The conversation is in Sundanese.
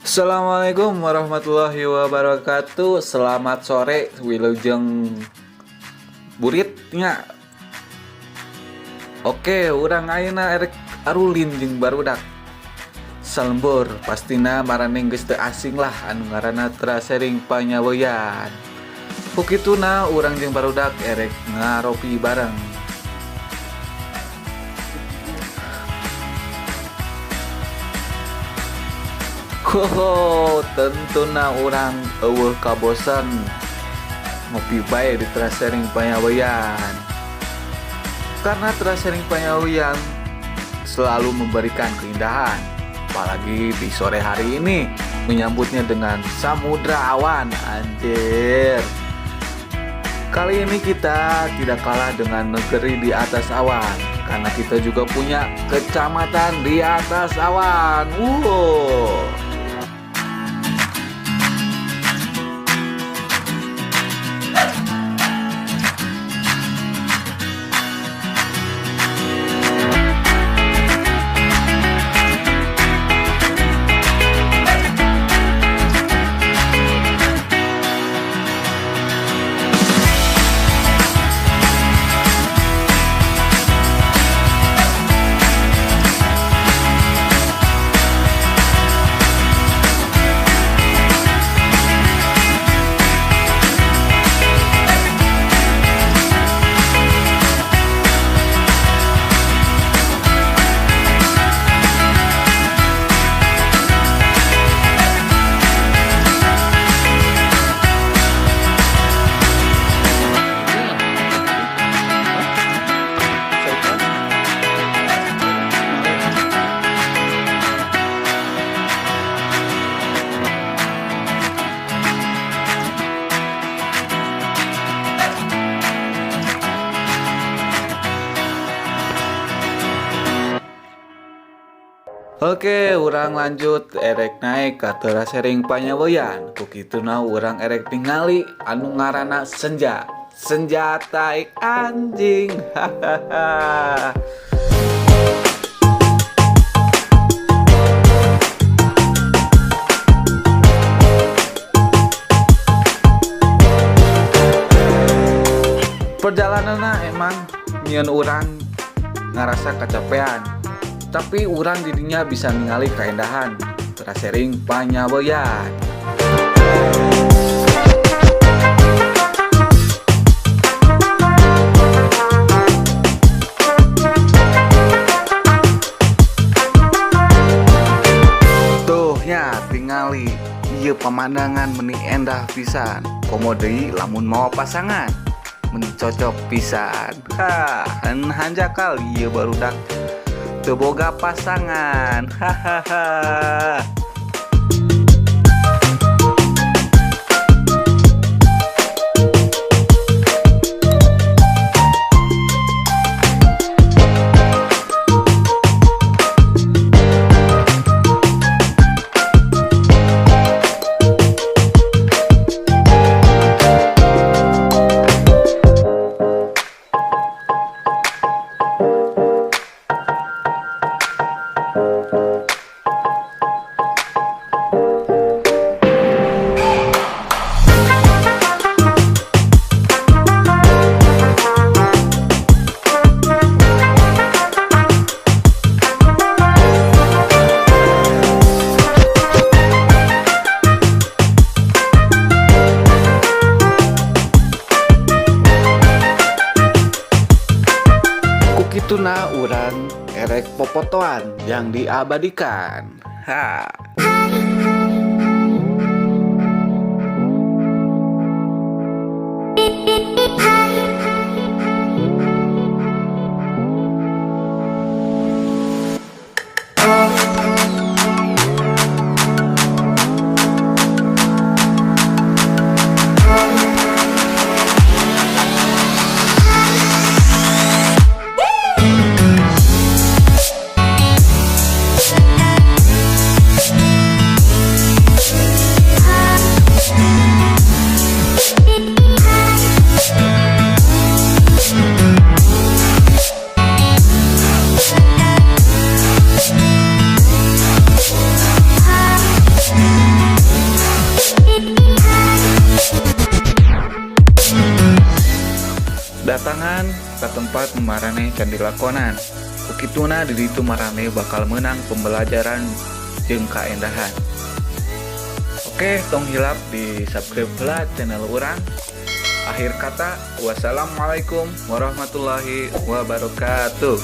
Assalamualaikum warahmatullahi wabarakatuh. Selamat sore, wilujeng buritnya. Oke, urang ayeuna erek arulin jeung barudak salembur. Pastina maraneh geus teu asing lah anu ngaranna Terasering Panyaweuyan. Ku kituna urang jeung barudak erek ngaropi bareng. Hoho, tentuna urang euweuh kabosan ngopi bae di Terasering Panyaweuyan. Karena Terasering Panyaweuyan selalu memberikan keindahan, apalagi di sore hari ini menyambutnya dengan samudra awan, anjir. Kali ini kita tidak kalah dengan negeri di atas awan, karena kita juga punya kecamatan di atas awan. Wow. Oke, urang lanjut erek naik ke Terasering Panyaweuyan. Ku kituna urang erek tingali anu ngaranna senja. Senja tai anjing. Hahaha. Perjalananna emang nyieun urang ngarasa kecapean. Tapi urang didinya bisa ningali keindahan Terasering Panyaweuyan. Tuh nya tingali ieu pemandangan meni endah pisan. Komo deui lamun mawa pasangan meni cocok pisan. Ha, hanjakal ieu barudak teu boga pasangan. Hahaha. Ku kituna urang erek popotoan yang diabadikan. Ha. Datangan ka tempat nu maraneh can dilakonan. Ku kituna di ditu maraneh bakal meunang pembelajaran jeung kaendahan. Oke, tong hilap di subscribe heula channel urang. Akhir kata, wassalamualaikum warahmatullahi wabarakatuh.